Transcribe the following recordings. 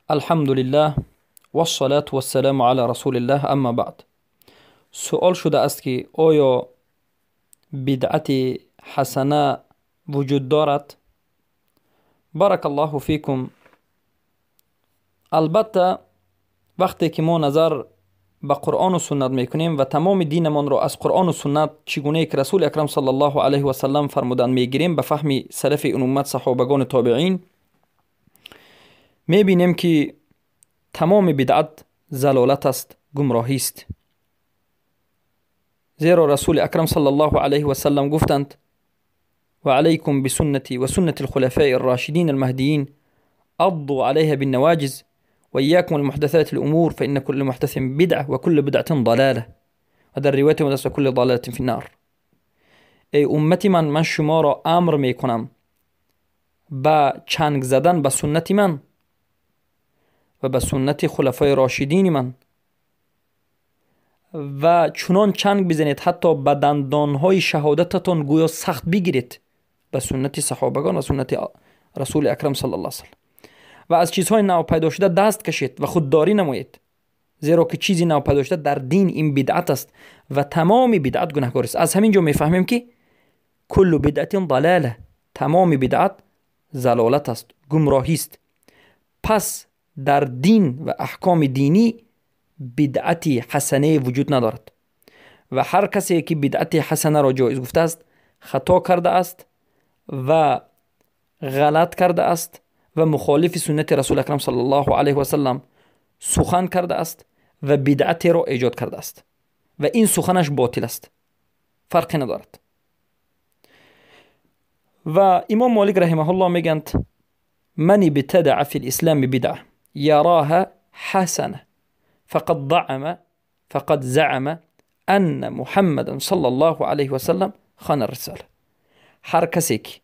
الحمد لله والصلاة والسلام على رسول الله اما بعد. سؤال شده است که آیا بدعت حسنه وجود دارد؟ بارک الله فیکم. البته وقتی که ما نظر به قرآن و سنت میکنیم و تمام دینمان را از قرآن و سنت چگونه که رسول اکرم صلی الله علیه و سلم فرمودند میگیریم، به فهم سلف این امت، صحابگان، تابعین، میبینیم که تمام بدعت ضلالت است، گمراهی است. زیرا رسول اکرم صلی الله علیه و سلم گفتند: و علیکم بسنتی و سنت الخلفاء الراشدین المهدیین عضوا علیها بالنواجذ و ایاکم المحدثات الامور فان كل محدث بدعه و كل بدعه ضلاله. و در روایت و كل ضلاله فی النار. ای امت من، من شما را امر میکنم به چنگ زدن به سنت من و به سنت خلفای راشدین من، و چنان چنگ بزنید حتی به دندانهای شهادتتان گویا سخت بگیرید به سنت صحابگان و سنت رسول اکرم صلی الله علیه وسلم، و از چیزهای نو پیدا شده دست کشید و خودداری نمایید، زیرا که چیزی نو پیدا شده در دین این بدعت است و تمام بدعت گناهکار است. از همین جا میفهمیم که کل بدعت ضلاله، تمام بدعت ضلالت است، گمراهی است. پس در دین و احکام دینی بدعت حسنه وجود ندارد و هر کسی که بدعت حسنه را جایز گفته است خطا کرده است و غلط کرده است و مخالف سنت رسول اکرم صلی الله علیه و سلم سخن کرده است و بدعت را ایجاد کرده است و این سخنش باطل است، فرقی ندارد. و امام مالک رحمه الله میگند: من ابتدع فی الاسلام بدعه یراها حسنه فقد زعم ان محمدا صلی الله علیه و سلم خان الرساله. هر کسی که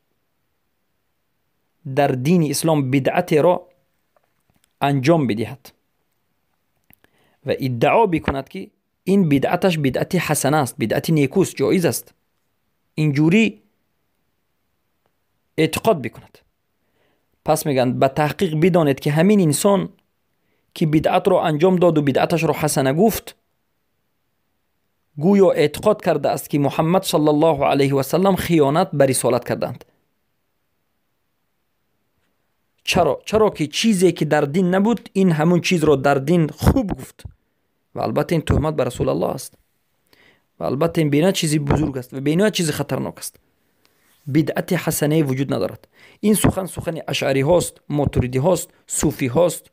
در دین اسلام بدعت را انجام بدهد و ادعا بکند که این بدعتش بدعت حسنه است، بدعت نیکوست، جایز است، اینجوری اعتقاد بکند، پس میگن به تحقیق بدانید که همین انسان که بدعت را انجام داد و بدعتش را حسنه گفت، گویا اعتقاد کرده است که محمد صلی الله علیه و سلم خیانت به رسالت کردند. چرا؟ چرا که چیزی که در دین نبود این همون چیز را در دین خوب گفت و البته این تهمت به رسول الله است و البته این بینا چیزی بزرگ است و بینا چیزی خطرناک است. بدعت حسنه وجود ندارد. این سخن سخن اشعری هاست، ماتریدی هاست، صوفی هاست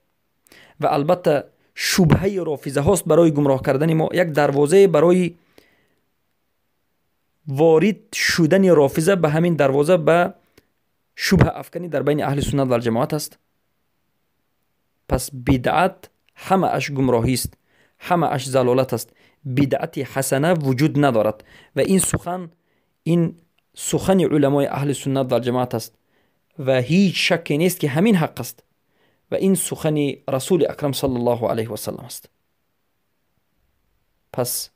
و البته شبهه رافضه هاست برای گمراه کردن ما، یک دروازه برای وارد شدن رافضه به همین دروازه به شبهه افکنی در بین اهل سنت و الجماعت است. پس بدعت همه اش گمراهی است، همه اش ضلالت است، بدعت حسنه وجود ندارد و این سخن، این سخن علمای اهل سنت و الجماعت است و هیچ شکی نیست که همین حق است و این سخن رسول اکرم صلی الله علیه و سلم است. پس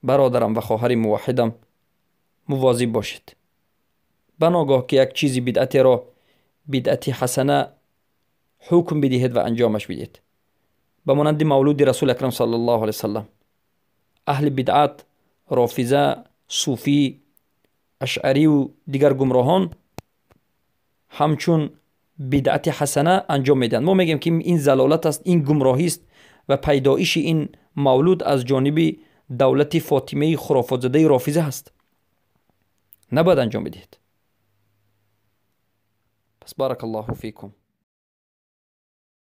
برادرم و خواهر موحدم، مواظب باشید. بناگاه که یک چیزی بدعت را بدعت حسنه حکم بدهید و انجامش بدهید، به مانند مولود رسول اکرم صلی الله علیه و سلم، اهل بدعت، رافضه، صوفی، اشعری و دیگر گمراهان همچون بدعت حسنه انجام میدن. ما میگیم که این ضلالت است، این گمراهی است و پیدایش این مولود از جانب دولت فاطمه خرافات زده رافضه است، نباید انجام بدهید. پس بارک الله فیکم.